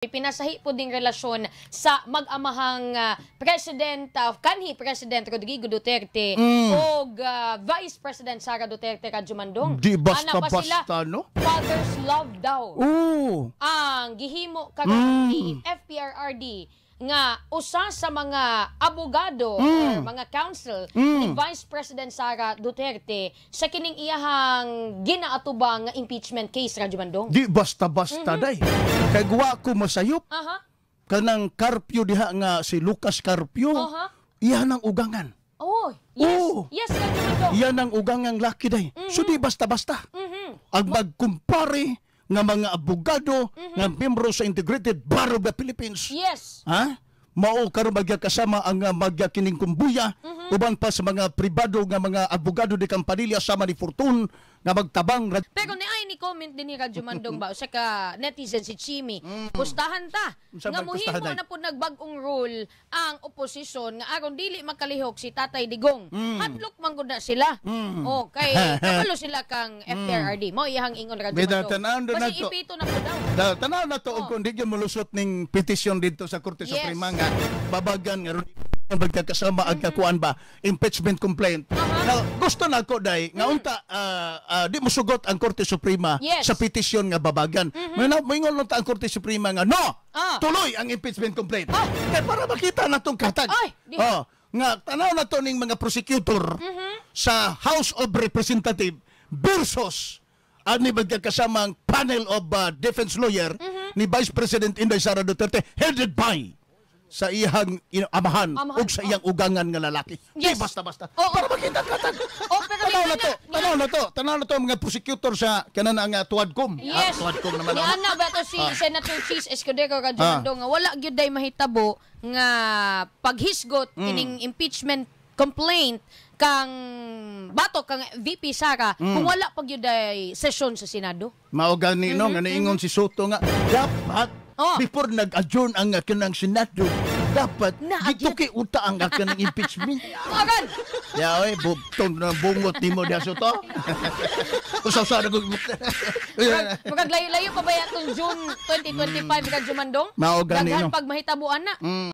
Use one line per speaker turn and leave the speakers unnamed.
Pinasahi po ding relasyon sa mag-amahang President kanhi President Rodrigo Duterte og Vice President Sara Duterte, Radyo Mandong.
Di
Ana pa sila,
basta-basta, no?
Father's love daw ang gihimo karon ni FPRRD nga usa sa mga abogado or mga counsel ni Vice President Sara Duterte sa kining iyahang ginaatubang nga impeachment case, Radyo Mandong.
Di basta-basta day. Kay guwa ko masayop kanang Carpio diha nga si Lucas Carpio. Iya nang ugangan.
Oh, yes.
Oo.
Yes, Radyo Mandong.
Iya nang ugangang laki day. So di basta-basta. Ang magkumpare nga mga abogado nga membro sa Integrated Bar of the Philippines. Ha? Mao karon magya kasama ang magya kining kumbuya uban pa sa mga pribado nga mga abogado de Campanilla sama ni Fortun nga magtabang
Pero ni ay ni comment din ni Radyo Mandong ba usa ka netizen si Chimi. Pustahan ta
Unsa
nga
man pustahan
muhimo
ay?
Na pud nagbag-ong rule ang oposisyon nga aron dili makalihok si Tatay Digong. Hadlok man gud na sila. Oh, kay kabalo sila kang FPRRD. Mao iyang ingon, Radyo
Bida,
Mandong.
tan-awon doon
Basi
nato.
ipito na pud daw.
Da, tanaw na to og kung di gyud molusot ning petisyon dito sa Korte Suprema nga babagan nga magkakasama ang kakuan ba impeachment complaint. Now, gusto na ako day nga unta di mosugot ang Korte Suprema sa petisyon nga babagan. May na moingon lang ta ang Korte Suprema nga no. Tuloy ang impeachment complaint. Kay para makita na tong katag.
Ay, di.
Oh, nga tanaw na to ning mga prosecutor sa House of Representative versus ani magkakasama ang panel of defense lawyer ni Vice President Inday Sara Duterte headed by sa iyang amahan,
Amahan,
ug sa iyang ugangan nga lalaki. Di basta-basta.
Oo.
Para makita katag.
Oh, pero
Tanaw na
di
to, tanaw na to, tanaw na to ang mga prosecutor sa kanan ang Tuadcom.
Yes.
Ah, Tuadcom naman.
Ni
Ano?
ana ba to si Senator Chiz Escudero, Radyo Mandong, nga wala gyud day mahitabo nga paghisgot kining impeachment complaint kang bato kang VP Sara kung wala pa gyud day session sa Senado.
Mao gani no nga niingon si Sotto nga dapat before nag-adjourn ang kanang Senado dapat
Na-adjourn.
gituki uta ang kanang impeachment.
Agan.
Ya oy, bugtong na bungot nimo diha, Sotto. Usa-usa na ko.
Murag layo-layo pa ba yatong June 2025, Radyo Mandong?
Mao gani,
Daghan
no.
pag mahitabuan na.